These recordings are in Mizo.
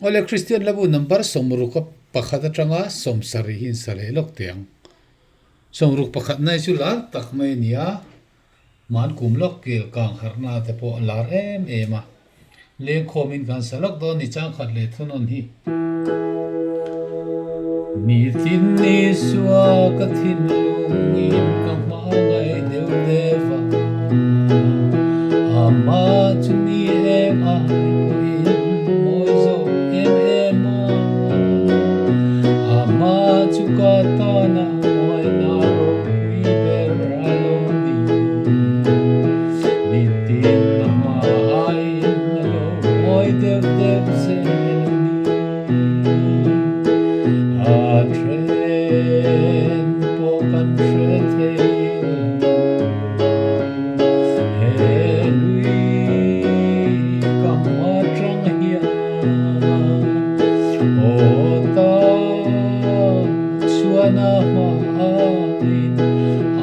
Awle Kristian Labu number sawmruk a pakhat atanga sawmsarih hi insa leh lawk teh ang. Sawmruk pakhatna hi chu lar tak mai a ni a, hman kum lawk kel kang harhna te pawh a lar em em a. Lengkhawmin kan sa lawk dawn ni changkhat leh thunawn hi. Nitin Isua ka thinlungin ka hmangaih deuh deuh a, amah chu ni eng ai pawhin mawi zawk em em a, amah chu ka tana mawina ropui ber a lo ni. Nitin a hmaiin a lo mawi deuh deuh zel a ni. A then pawh kan hre thei lo. He lui ka hma tang hian aw ta chuan a hma aiin a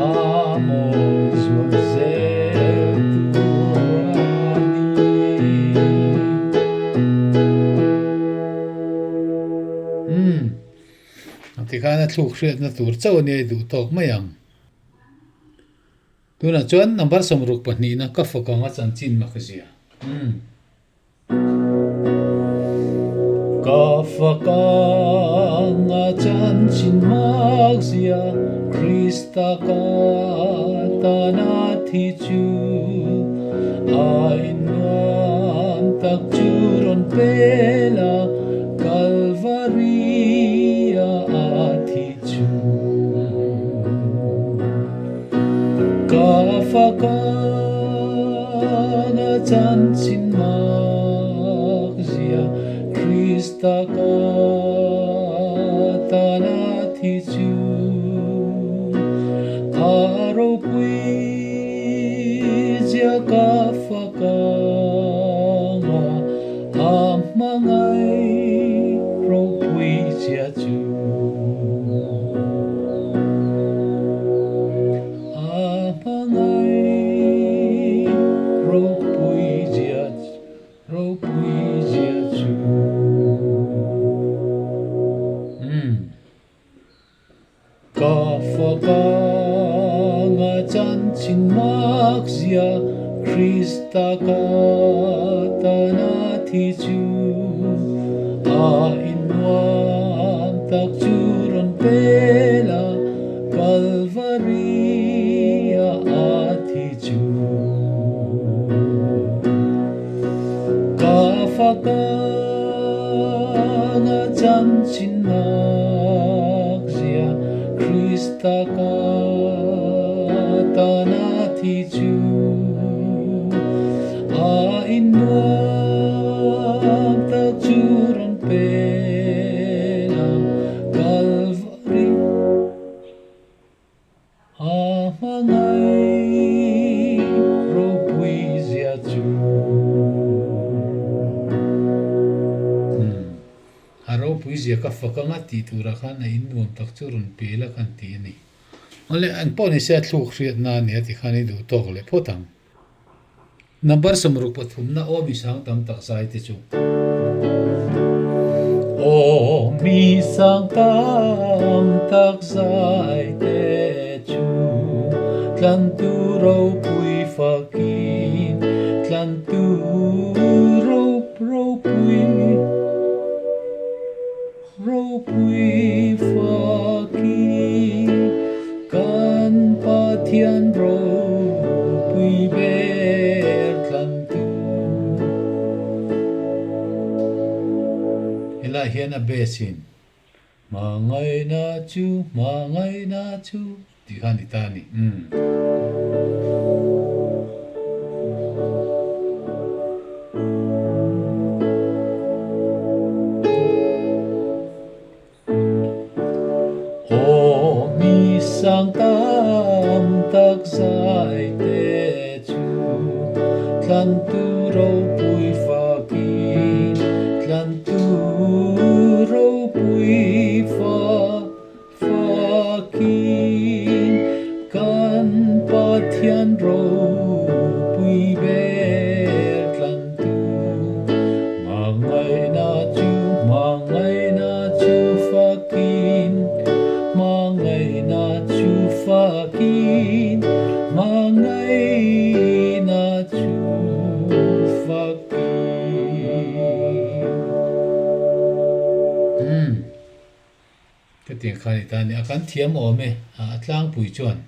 mawi zual zel tur a ni. Umm, tikhan a thluk hriatna tur chauh a nia i duh tawk mai ang. Tunah chuan number sawmruk pahnihna ka fak ang a chanchin mak zia. Umm. Ka fak ang a chanchin mak zia Krista ka tana thi chu a innuam tak chu rawn pel a Kalvaria a thi chu. Ka fak ang a chanchin mak zia Krista ka tana thi chu a ropui zia ka fak ang a a hmangaih ropui zia chu. A hmangaih ropui zia ropui zia chu. Umm. Ka fakang a chanchin mak zia Krista ka tana thi chu a innuam tak chu rawn pel a. Kalvaria a thi chu ka fakang a chanchin mak zia Krista ka tan a thi chu a innuam tak chu rawn pel a Kalvaria A hmangaih ropui zia chu. Umm, a ropui zia ka fak anga tih turah khan a in nuam tak chu rawn pel a kan ti a ni. Awle, an pawh ni se a thluk hriatna a nia tikhan i duh tawk leh phawt ang. Number 63 na aw mi sang tam tak zai te chu. Aw mi sang tam tak zai te chu Tlantu ropui fakin Tlantu rop ropui Ropui faki kan Pathian ropui ber tlan tu. Helai hian a base in Hmangaihna chu hmangaihna chu tih kha a ni ta a ni. Umm. Aw mi sang tam tak zai te chu Tlantu ropui fakin Tlantu ropui fa Fakin kan Pathian ropui. Khatiang kha a ni ta a ni. A kan thiam awm e, a tlangpui chuan.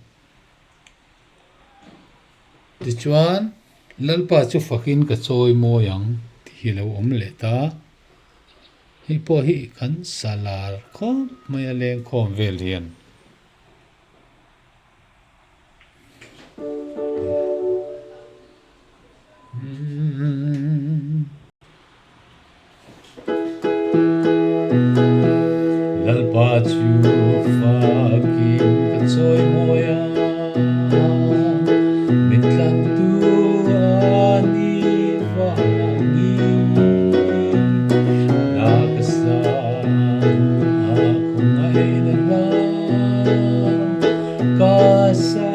Tichuan, Lalpa chu fakin ka chawi mawi ang tih hi a lo awm leh ta. Hei pawh hi kan sa lar khawp mai a lengkhawm vel hian. Lalpa chu fakin ka chawi mawi a, min tlantu a ni vangin. Hla ka sa a khawngaihna hla, ka sa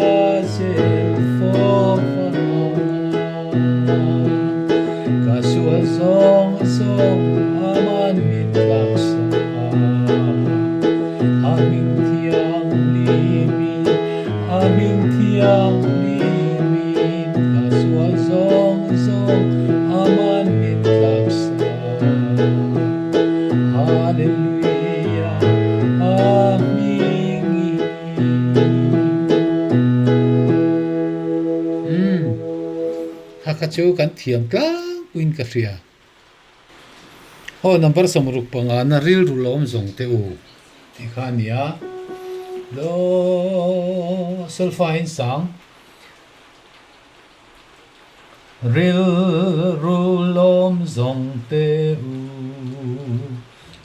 zel fawk vang. Ka sual zawng zawng aman min tlaksa a hming thianghlimin, a hming thianghlimin. Ka sual zawng zawng aman min tlaksa Hallelujah a hmingin. Umm, kha kha chu kan thiam tlangpuiin ka hria. Aw, number 65 na rilru lawm zawng teh u tih kha a ni a. Do solfa in sang. Rilru lawm zawng teh u,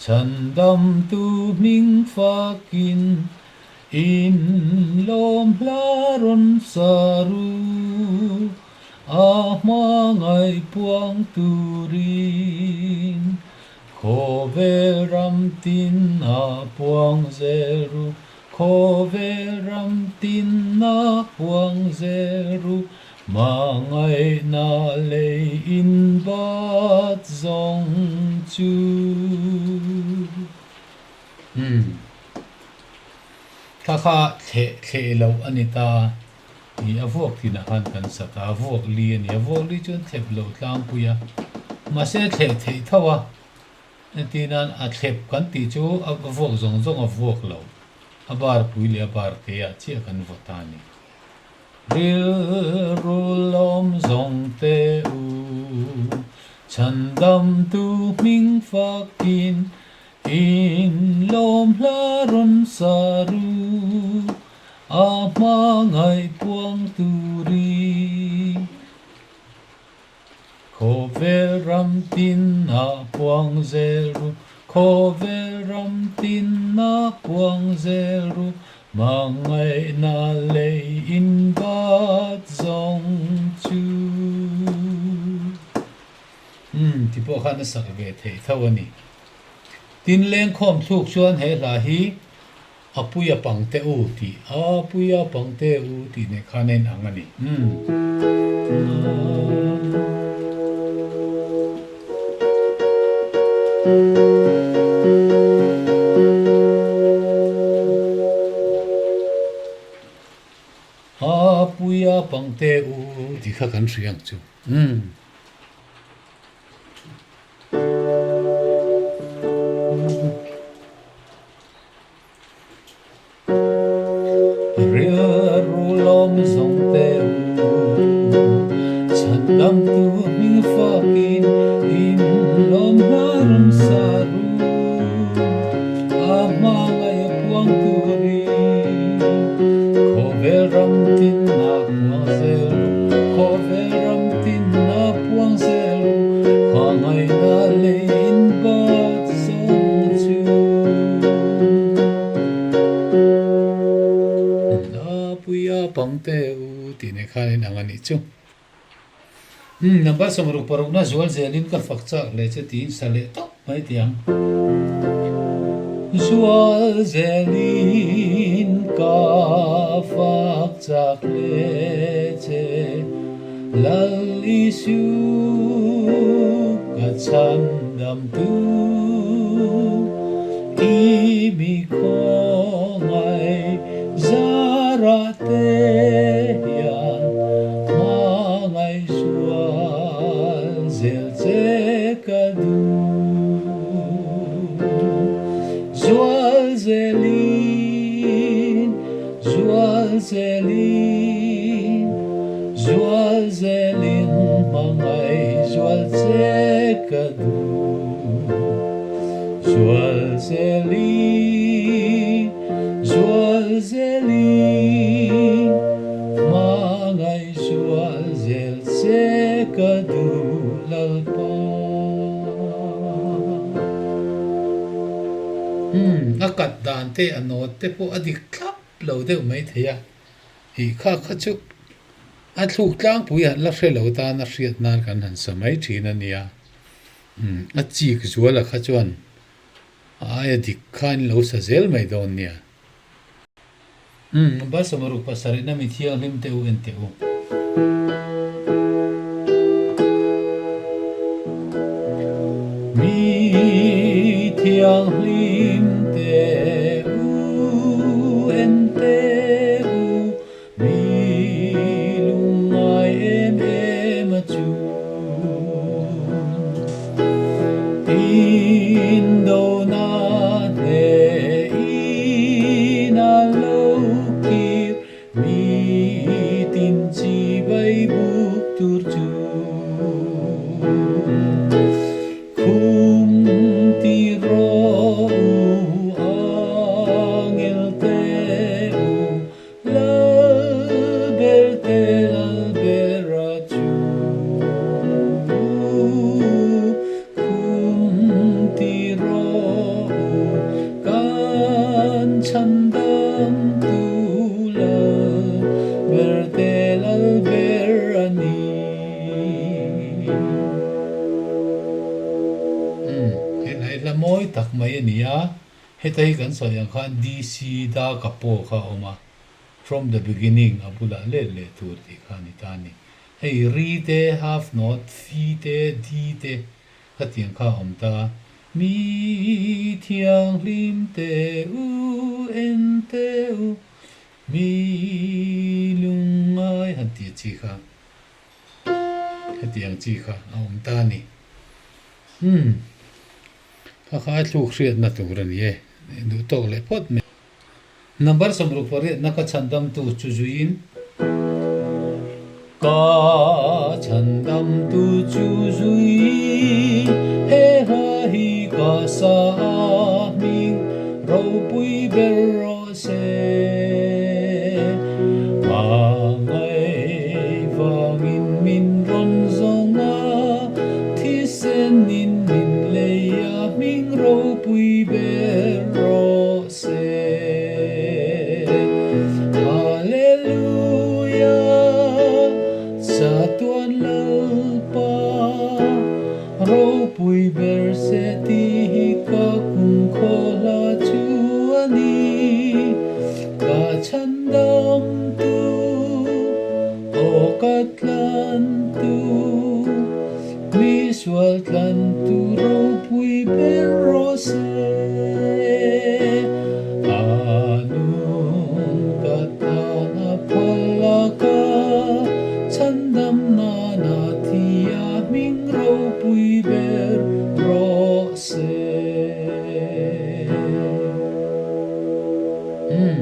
chhandamtu hming fakin In lawm hla rawn sa ru, a hmangaih puang turin. Khawvel ram tin a puang zel ru, khawvel ram tin a puang zel ru, hmangaihna lei in bat zawng chu. Umm. Thla kha thleh thleh loh a ni ta ni a vuak thinah khan kan sa ta a, vuak li a ni a, vuak li chuan thlep loh tlangpui a, mahse thleh theih tho a, entir nan a thlep kan tih chu a vuak zawng zawng a vuak lo, a bar pui leh a bar te ah chiah kan vaw ta a ni. Rilru lawm zawng te u, chhandamtu hming fakin In lawm hla rawn sa ru, a hmangaih puang turin. Khawvel ram tin ah puang zel ru, khawvel ram tin ah puang zel ru, hmangaihna lei in bat zawng chu. Umm, ti pawh khan a sak ve theih tho a ni. Tin, lengkhawm thluk chuan he hla hi A puia pang te u tih, A puia pang te u tih nen khan a inang a ni. Umm. A puia pang te u tih kha kan hria ang chu. Umm. Rilru lawm zawng te u, chhandamtu hming fakin in lawm hla rawn sa ru, a hmangaih a puang turin khawvel ram tin a puang zel ru, khawvel ram tin a puang zel ru, hmangaihna lei in bat zawng chu. A puia pang te u tih nei khan in ang a nih chu. Umm number 66 na zual zelin ka fak chak hle che tiin sa leh tawp mai tih ang. Zual zelin ka fak chak hle che Lal Isu ka chhandam tu i mi khawngaih zara te hian hmangaih zual zel che ka duh. Zual zelin. zelin, zual zelin hmangaih zual che ka duh. Zual zelin, zual zelin hmangaih zual zel che ka duh Lalpa. Umm, a kat dan te a nawt te pawh a dik thlap lo deuh mai thei a, ih kha kha chu a thluk tlangpui han la hre lo tan a hriat nan kan han sa mai thin a nia. Umm, a chik zuala kha chuan a aia dik khan lo sa zel mai dawn nia. Umm, Balsam ruk pasarihna mi thianghlim teh u en teh u. Mi thianghlim teh u en teh u, mi lungngai em em a chu. Indona hnehin a lo kir mitin chibai buk tur chu. Khum ti rawh u angel te u Lal ber te lal ber a chu khum ti rawh u kan chhan dam tu lal ber te lal ber a ni. Umm, helai hla mawi tak mai a ni a. Heta hi kan sawi ang khan DC da ka pawh kha a awm a, from the beginning a bulah let leh tur tih kha a ni ta a ni. Hei ri te, half note, fi te, D te khatiang kha a awm ta a. Mi thianghlim te u en te u, mi lungngai han tih chi kha hetiang chi kha a awm ta a ni. Umm. Kha kha a thluk hriatna tur a ni e, duh tawk leh phawt mai. Number 68 ka chhandamtu chu zuiin. Ka chhandamtu chu zuiin, he hla hi ka sa a hming ropui ber rawh se. Hmangaih vangin min rawn zawng a, Thisenin min lei a hming ropui ber rawh se. Hallelujah, Chatuan Lalpa, ropui ber se tih hi ka kumkhaw hla chu a ni. Ka chhandamtu, aw ka tlantu. Mi sual tlantu ropui ber rawh se. A nun ka tan a phal a ka chhandam nan a thi a hming ropui ber rawh se. Umm.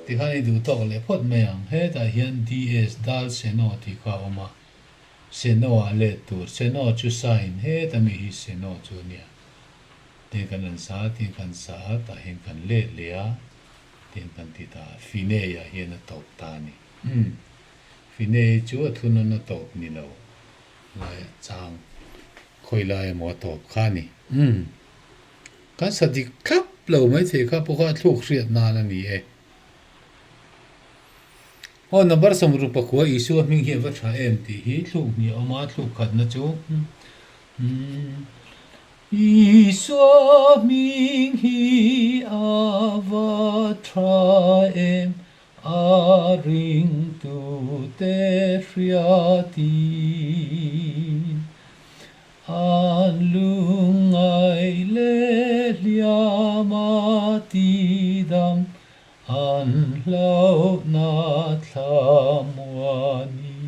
Tikhan i duh tawk leh phawt mai ang. Hetah hian DS Dal Seno tih kha a awm a. Seno ah let tur. Seno chu sign heta mi hi Seno chu a nia. Tin kan rawn sa a, tin kan sa a, tah hian kan let leh a, tin kan ti ta a. Finei ah hian a tawp ta a ni. Umm. Finei chu a thunawn a tawp ni lo lai a chang khawi lai emaw a tawp kha a ni. Umm. Kan sa dik thlap lo maithei kha pawh kha a thluk hriat nan a ni e. Aw number 69 Isua hming hi a va tha em tih hi thluk hnih a awm a, thluk khatna chu Isua hming hi a va tha em a ringtute hriatin an lungngai leh hliam a tidam An hlauhna thla muani.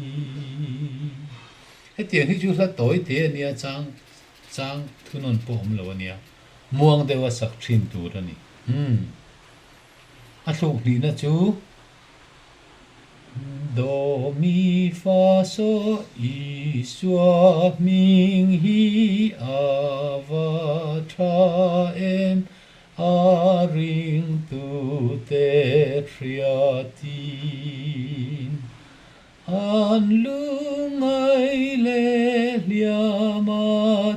Hetiang hi chu hla tawi te a nia, chang chang thunawn pawh awm lo a nia, muang deuha sak thin tur a ni. Umm. A thluk hnihna chu. Do mi fa so Isua hming hi a va tha em a ringtute hriatin. An lungngai leh hliam a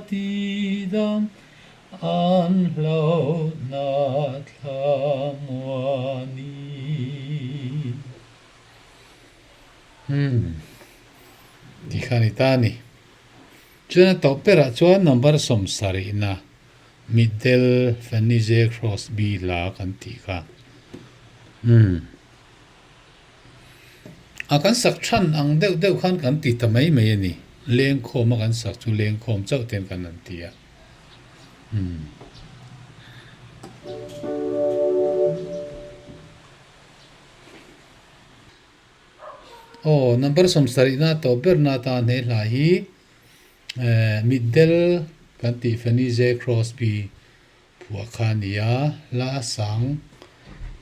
tidam an hlauhna thlamuanin. Umm ti kha a ni ta a ni. Chuan a tawp berah chuan number sawmsarihna Mitdel Fanny J Crosby hla kan tih kha. Umm. A kan sak than ang deuh deuh khan kan ti ta mai mai a ni. Lengkhawm a kan sak chu lengkhawm chauh ten kan han ti a. Umm. Aw, number sawmsarihna tawp berna atan he hla hi eh mitdel kan tih Fanny J Crosby phuah kha a ni a, hla a sang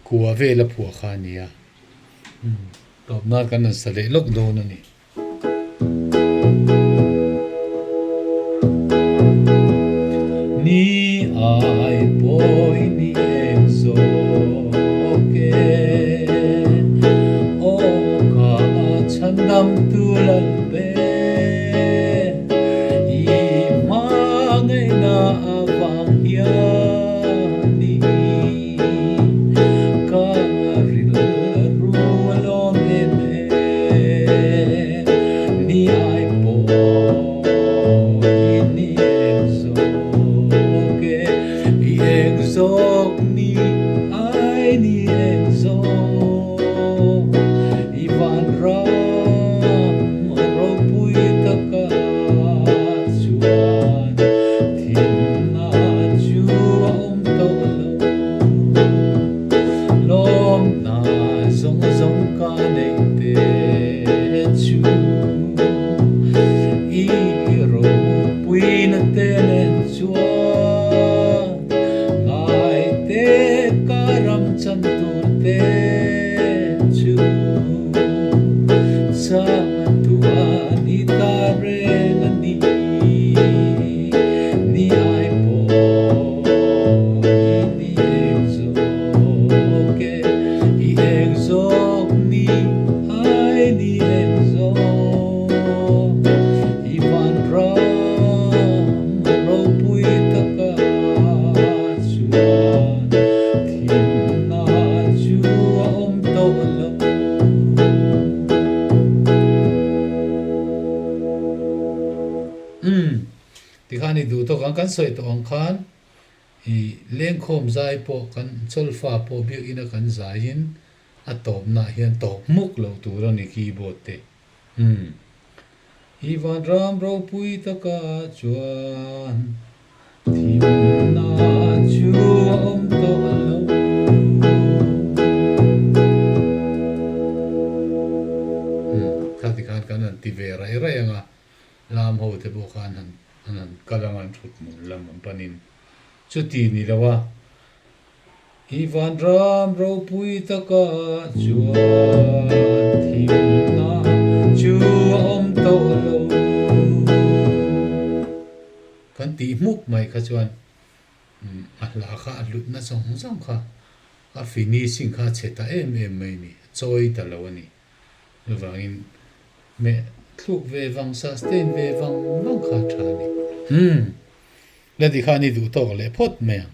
kua vela phuah kha a ni a. Umm, tawp nan kan han sa leh lawk dawn a ni. Ni ai pawi ni eng zawk e, aw ka chhandam tu Lalpe, i hmangaihna avang hian i ka rilru a lawm em em. Ni ai pawh i ni eng zawk e, i eng zawk ni ai ni eng zawk, i vanram ropui taka chuan thinna chu a awm tawh lo. Lawmna zawng zawng ka neih te chu i ropuina te nen chuan ngaite ka ram chan tur te chu chatuan i ta reng a ni. Ni ai pawh i ni eng zawk e, i eng zawk ni ai ni eng zawk, i vanram ropui taka chuan thimna chu a awm tawh lo. Umm, tikhan i duh tawk ang, kan sawi tawh ang khan i lengkhawm zai pawh kan chawlfa pawh biakina kan zaiin a tawpnaah hian tawp hmuk loh tur a ni keyboard te. Umm, i vanram ropui taka chuan thimna chu a awm tawh lo. Umm, kha tikhan kan han ti ve raih raih ang a. Lam ho te pawh khan han an han kal anga an thut hmun lam an panin chuti ni lo a, I vanram ropui taka chuan thimna chu a awm tawh lo kan tih hmuk mai kha chuan a hla kha a hlutna zawng zawng kha a finishing kha a chhe ta em em mai a ni, a chawi ta lo a ni. Chuvangin meh thluk ve vang, sustain ve vang vang kha a tha a ni. Umm, la ti kha a ni duh tawk leh phawt mai ang.